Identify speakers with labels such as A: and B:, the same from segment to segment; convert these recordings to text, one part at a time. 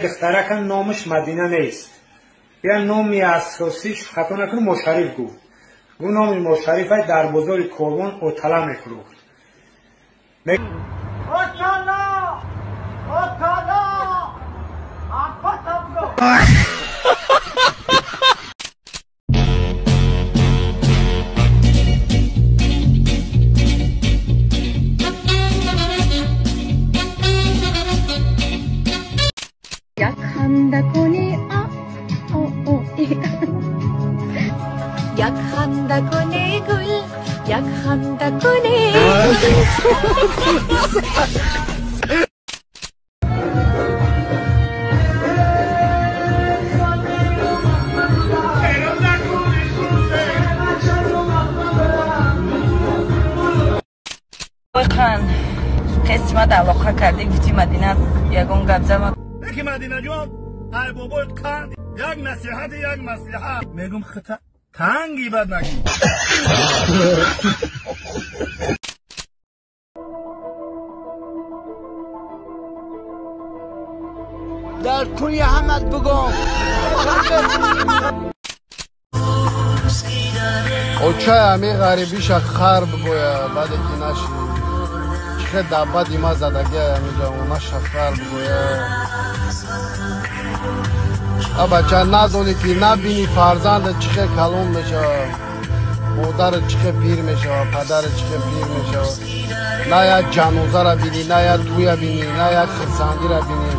A: Духтарака номаш Мадина нест. Я номи асосиш хато накунам Мошариф гуфт. Гу номи Мошарифай дар бозори Корвон отала мефурӯхт.
B: Як ханда кунӣ а о о и як ханда кунӣ гул як ханда кунӣ.
C: Қисмат алоқа кардӣ, гуфтӣ Мадина ягон гап зама.
D: Яки Мадина ҷон, ай бобои қанд, як насиҳат, як маслиҳат. Мегум хита танги бад нагӣ.
E: Дар куи ҳамат бугом.
F: Очай ами ғарибиша хар бугоя, баъде ки нашид. Чихе дар бади ма задагия амиҷа онаша хар бугоя. А бача надонӣ ки набинӣ фарзандат чихе калон мешавад, модарат чихе пир мешавад, падарат чихе пир мешавад. На як ҷанозара бинӣ, на як тӯя бинӣ, на як хирсандира бинӣ.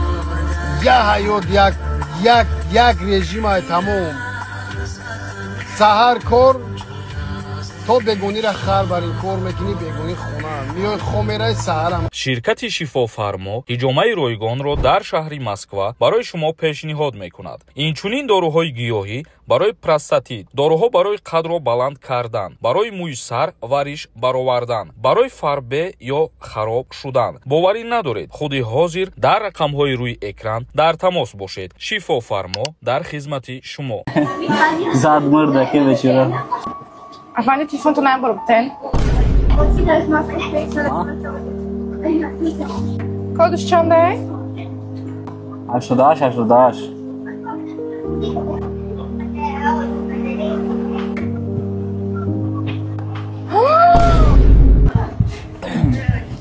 F: Я ҳаёт як як як режимай тамом. Саҳар кор то бегонира хар бар ин кор мекунӣ, бегонӣ хона миёй хом мераи саҳарам.
G: Ширкати Шифофармо ҳиҷомаи ройгонро дар шаҳри Москва барои шумо пешниҳод мекунад. Инчунин доруҳои гиёҳӣ барои простатит, доруҳо барои қадро баланд кардан, барои мӯи сар ва риш баровардан, барои фарбе ё хароб шудан. Боварӣ надоред? Худи ҳозир дар рақамҳои рӯи экран дар тамос бошед. Шифофармо дар хизмати шумо.
H: Зад мурда ки бечора.
I: Афанди, телефонтон набар бутен. Кодаш чанда?
H: 88 88.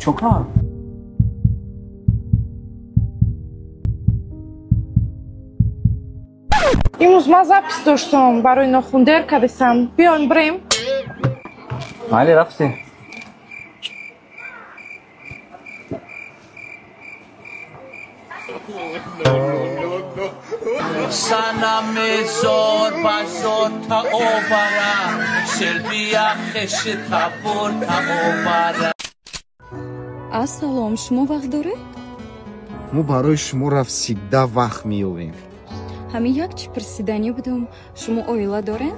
H: Чокар.
I: Имрӯз ман запис доштам барои нохун дер кардесам. Биёем бирем.
H: Майли, рафтем.
E: Санам зор базор та обара, шелбия хеш табор та обара.
B: Ассалом, шумо вақт доред?
J: Мо барои шумо всегда вақт меёбем.
B: Ҳамин як чӣ пурсиданӣ будам. Шумо оила доред?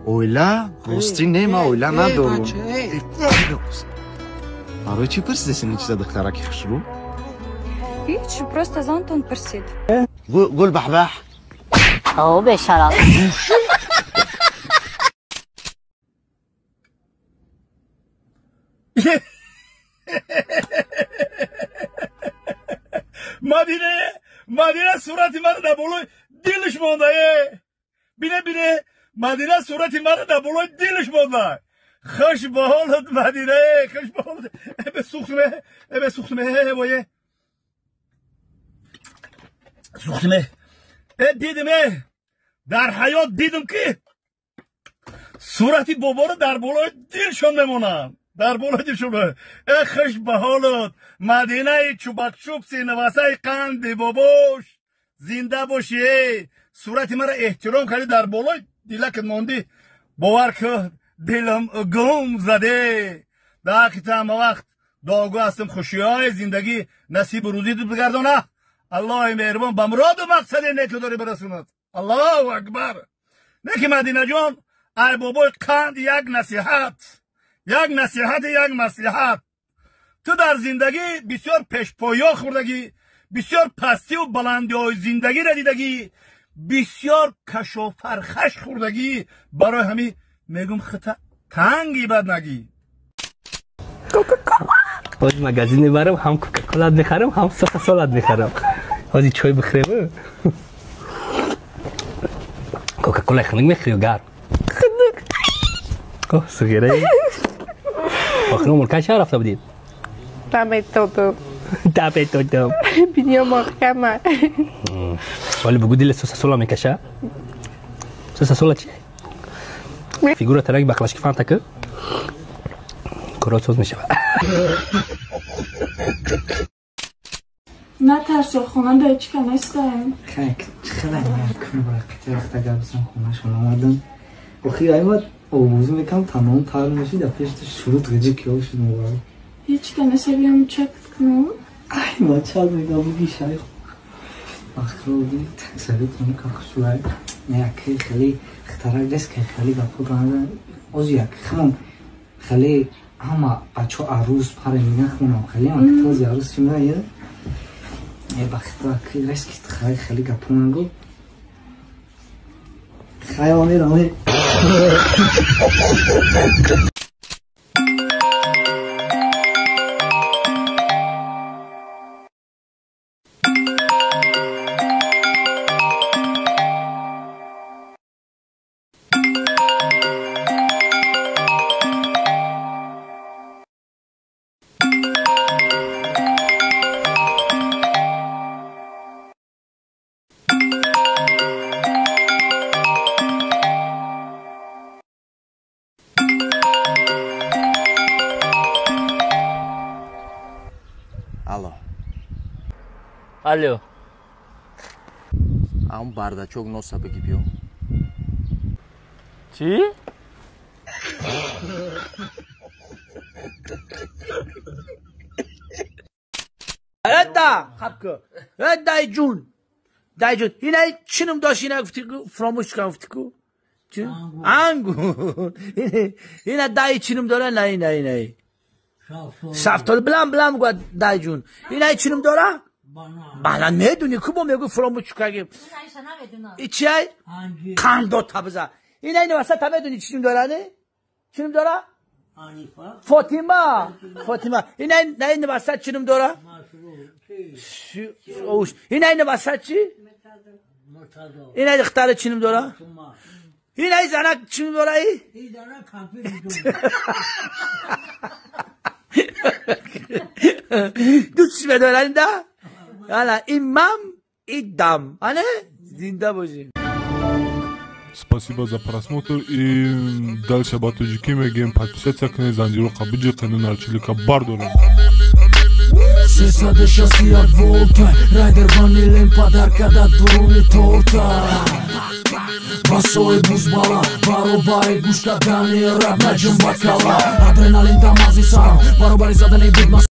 J: Оила? Ростӣ не, ман оила надорам. Барои чӣ пурсидеси ин чиза, духтараки хушрӯ?
B: Ҳеҷ, просто зантон пурсид.
J: Гул баҳбаҳ.
C: О, бешарам.
D: Мадина, Мадина сурати маро дар болои дилаш монда. Бине, бине, Мадина сурати маро дар болои дилаш монда. Хуш ба ҳолат, Мадина, хуш ба ҳолат. Эбе сухтме, эбе сухтме, вое. Сухтме. Э дидим, э. Дар ҳаёт дидим ки сурати боборо дар болои дилшон мемонанд. Дар болои дилшон. Э хуш ба ҳолат, Мадинаи чӯбакчӯбси навасаи қанди бобош. Зинда бошӣ, э. Сурати маро эҳтиром кардӣ, дар болои дилакат мондӣ. Бовар кун, дилам гум заде. Дар ки ҳама вақт дуогӯ ҳастам, хушиҳои зиндагӣ насибу рӯзӣ бигардона. Аллоҳи меҳрубон ба муроду мақсади неку дорӣ бирасонад. Аллоҳу акбар. Неки Мадинаҷон, ай бобои қанд як насиҳат, як насиҳат, як маслиҳат. Ту дар зиндагӣ бисёр пешпоё хӯрдагӣ, бисёр пастиву баландиҳои зиндагиро дидагӣ, бисёр кашофархаш хӯрдагӣ. Барои ҳамин мегум хита танги бад нагӣ.
H: Кока-кола. Ҳоҷ магазин мебарам, ҳам кока-колат мехарам, ҳам сохасолат мехарам. Ҳозир чой бихӯрем. Кока-кола хунук мехӯри ё гарм?
C: Хунук.
H: Оҳ, суғира. Охир умр ча рафта будед?
I: Наметодам.
H: Наметодам.
I: Биниё маҳкама.
H: Вале бугӯ дилет сосасола мекаша? Сосасола чи? Фигура тараки баклашки фанта ку? Корот соз мешавад.
K: Натарсо, хона дайчика нестаем.
L: Хай, хеле кун вақти вақта гап зан хонашон омадам. Охир аймад овоз мекам тамом тар мешид, а пеш шурут гиҷи киё шуд мовар.
K: Ҳеч ка несабиям чак кунам.
L: Ай, ма чак мегам буги шайх. Вақтро би таксари тони кахшуай. Не як хеле хтарак дест ки хеле гапо гандан. Оз як хмон хеле ҳама бачо арӯз паре меган хмонам хеле ам този арӯз чи меган. Бахта ки рески хай хеле гапо нагу. Хай омед.
E: Алло.
H: Алло.
E: А он бардачок носа бигӣ биё.
H: Чӣ?
E: Да, хабко. Дай ҷун. Дай ҷун. Инай чинум дошт, ина гуфти фаромӯш кардам гуфти ку? Чӣ? Ангур. Ина дай чинум дора, на ина ина. Шафтол блам блам гуфт дай ҷун. Ина чинум дора? Балан медуни ку бо мегӯ фаромӯш кардем. И чи ай? Қандо табза. Ина ина васат та медуни чинум дора не? Чинум дора? Фотима. Фотима. Ина ина васат чинум дора? Ина ина васат чи? Ина духтара чинум дора? Ина занак чинум дора и? Дӯстш медоранд да? Ана имам идам. Ане? Зинда бошем.
M: Спасибо за просмотр и дальше ба тоҷикӣ мегӯем подписаться кунед, занҷиро қабиҷи нарчилика бардорем.
N: 361 волта Райдер ванилем подарка да дуруни торта. Басои бузбала баробари гӯш кардани раб наҷум ба кала. Адреналин да мағзи сарам баробари задани бигма.